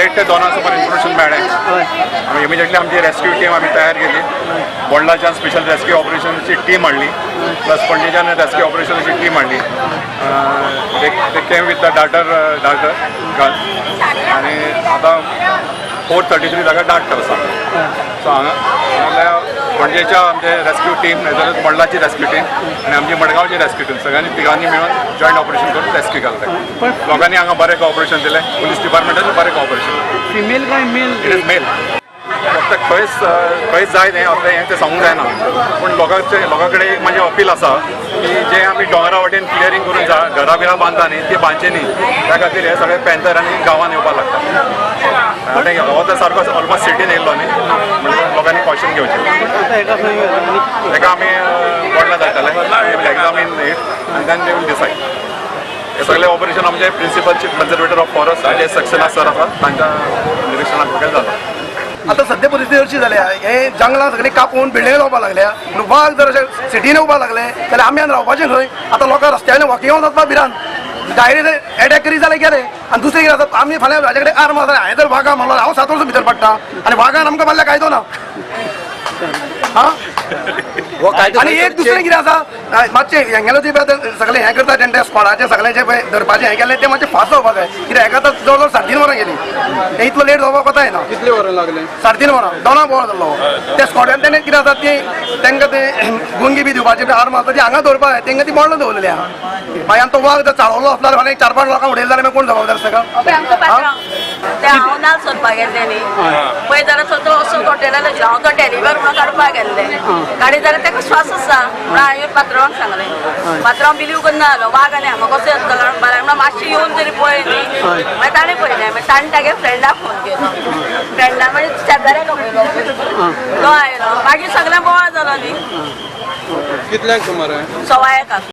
देड ते दोना सुमार इन्फॉर्मेशन मेळ्ळें. आमी इमिजिएटली आमची रेस्क्यू टीम आमी तयार केली. बोंडलाच्यान स्पेशल रेस्क्यू ऑपरेशनची टीम हाडली, प्लस पणजेच्यान रेस्क्यू ऑपरेशनाची टीम हाडली. They came with the darter gun आनी आतां 4:33 जागा डार्ट आसा. सो हांगा हांगा पणजेच्या आमचे रेस्क्यू टीम, नाजाल्यार बोंडलाची रेस्क्यू टीम आनी आमची मडगांवची रेस्क्यू टीम, सगळ्यांनी तिगांनी मेळून जॉयंट ऑपरेशन करून रेस्क्यू केलें. लोकांनी हांगा बरें कॉपरेशन दिलें, पुलीस डिपार्टमेंटाचें बरें कॉपरेशन. फिमेल काय मेल? It is male. फक्त खंयच खंयच जाय तें आपलें हें तें सांगूंक जायना, पूण लोकांचे लोकां कडेन एक म्हाजें अपील आसा की जे आमी दोंगरा वाटेन क्लियरींग करून घरां बिरां बांदता न्ही, ती बांदचे न्ही. त्या खातीर हे सगळे पॅन्थर आनी गांवान येवपाक लागता. आनी हो तर सारको ऑलमोस्ट सिटीन येयल्लो न्ही, म्हणून लोकांनी कॉशन घेवचें. आतां हेका खंय आनी ताका आमी बोंडला धाडटले, examine it and then they will decide. हे सगळे ऑपरेशन आमचे Principal Chief Conservator of Forest Ajay Saxena sir आसा, तांच्या निरिक्षणा खाला जाता. आता सध्या परिस्थिती अशी जाल्या, हे जंगलां सगळीं कापून बिल्डिंग जावपाक लागल्या. पूण वाग जर अशे सिटीन येवपाक लागले जाल्यार आमी आनी रावपाचें खंय? आतां लोकांक रस्त्यार वॉकिंग वचपाक भिरांत. डायरेक्ट एटॅक करीत जाल्यार गेले. आनी दुसरें कितें आसा, आमी फाल्यां हाजे कडेन आर्म आसा, हांवें जर वागा मारलो, हांव 7 वर्सां भितर पडटा आनी वागान आमकां मारल्यार कायदो ना. हा, आनी एक दुसरें कितें आसा, मातशें हेंगेलो ती पळय सगळें हें करता तेंचे स्कॉडाचें सगळें जें पळय धरपाचें हें केलें, तें मातशें फास्ट जावपाक जाय. कित्याक हेका आतां जवळ जवळ 3.5 वरां गेलीं. तें इतलो लेट जावपाक कोता येना. कितले वरां लागले? 3.5 वरां. दोना बोवाळ जाल्लो. त्या स्कॉडान तेणें कितें आसा ती तांकां ते गुंगी बी दिवपाची आर्म आसता, ती हांगा दवरपाक जाय. तांकां ती बोंडला दवरलेली आहा. मागीर आनी तो वाग जर चाळवलो आसलो जाल्यार चार पांच लोकांक उडयले जाल्यार मागीर कोण जबाबदार आसता का? पळय आमचो पात्रांव ते हांव नाल सोदपाक गेल्ले न्ही पळय जाल्यार तो असो गोटेला लागलो. हांव तो टेलीवर म्हणून काडपाक गेल्ले. काडी जाल्यार ताका श्वास आसा म्हणून हांवें पात्रांवाक सांगलें. पात्रांव बिलीव करना जालो, वाग आनी हांगा कसो येतलो म्हणपाक. म्हणून मातशें येवन तरी पळय न्ही. मागीर ताणें पळयलें. मागीर ताणें तागे फ्रेंडाक फोन केलो. फ्रेंडा मागीर शेजाऱ्याक आपयलो, तो आयलो. मागीर सगळें बोवाळ जालो न्ही. कितल्यांक सुमार? 1:15.